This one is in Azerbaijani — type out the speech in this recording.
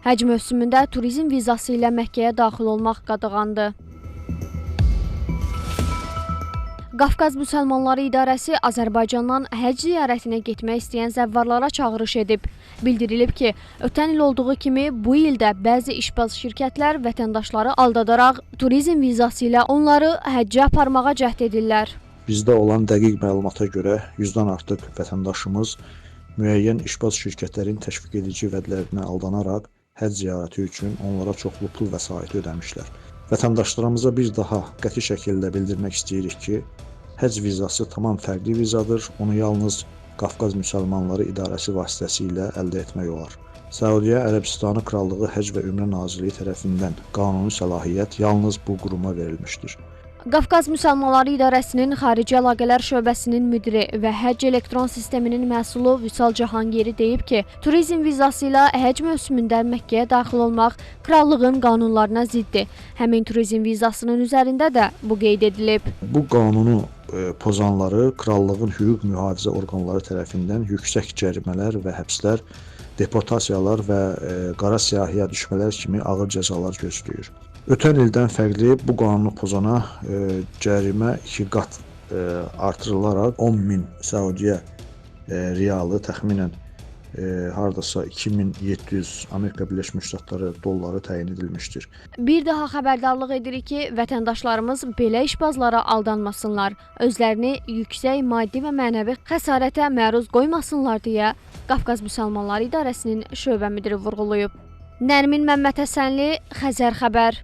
Həcc mövsümündə turizm vizası ilə Məkkəyə daxil olmaq qadağandır. Qafqaz Müsəlmanları İdarəsi Azərbaycandan həcc ziyarətinə getmək istəyən zəvvarlara çağırış edib. Bildirilib ki, ötən il olduğu kimi bu il də bəzi işbaz şirkətlər vətəndaşları aldadaraq turizm vizası ilə onları həccə aparmağa cəhd edirlər. Bizdə olan dəqiq məlumata görə 100-dən artıq vətəndaşımız müəyyən işbaz şirkətlərin təşviq edici vədlərinə aldanaraq həcc ziyarəti üçün onlara çoxlu pul vəsaiti ödəmişlər. Vətəndaşlarımıza bir daha qəti şəkildə bildirmək istəyirik ki, həcc vizası tamam fərqli vizadır, onu yalnız Qafqaz Müsəlmanları İdarəsi vasitəsilə əldə etmək olar. Səudiyyə Ərəbistanı Krallığı Həcc və Ümrə Nazirliyi tərəfindən qanuni səlahiyyət yalnız bu quruma verilmişdir. Qafqaz Müsəlmanları İdarəsinin Xarici Əlaqələr Şöbəsinin müdiri və Həcc elektron sisteminin məsulü Vüsal Cahangiri deyib ki, turizm vizası ilə həcc mövsümündə Məkkəyə daxil olmaq krallığın qanunlarına ziddir. Həmin turizm vizasının üzərində də bu qeyd edilib. Bu qanunu pozanları krallığın hüquq mühafizə orqanları tərəfindən yüksək cərimələr və həbslər, deportasiyalar və qara siyahıya düşmələr kimi ağır cəzalar gözləyir. Ötən ildən fərqli bu qanunu pozana cərimə 2 qat artırılaraq 10.000 Səudiyyə rialı, təxminən hardasa 2700 Amerika Birləşmiş Ştatları dolları təyin edilmişdir. Bir daha xəbərdarlıq edirik ki, vətəndaşlarımız belə işbazlara aldanmasınlar, özlərini yüksək maddi və mənəvi xəsarətə məruz qoymasınlar deyə Qafqaz Müsəlmanları İdarəsinin şöbə müdiri vurğulayıb. Nərmin Məmmədhəsənli, Xəzər Xəbər.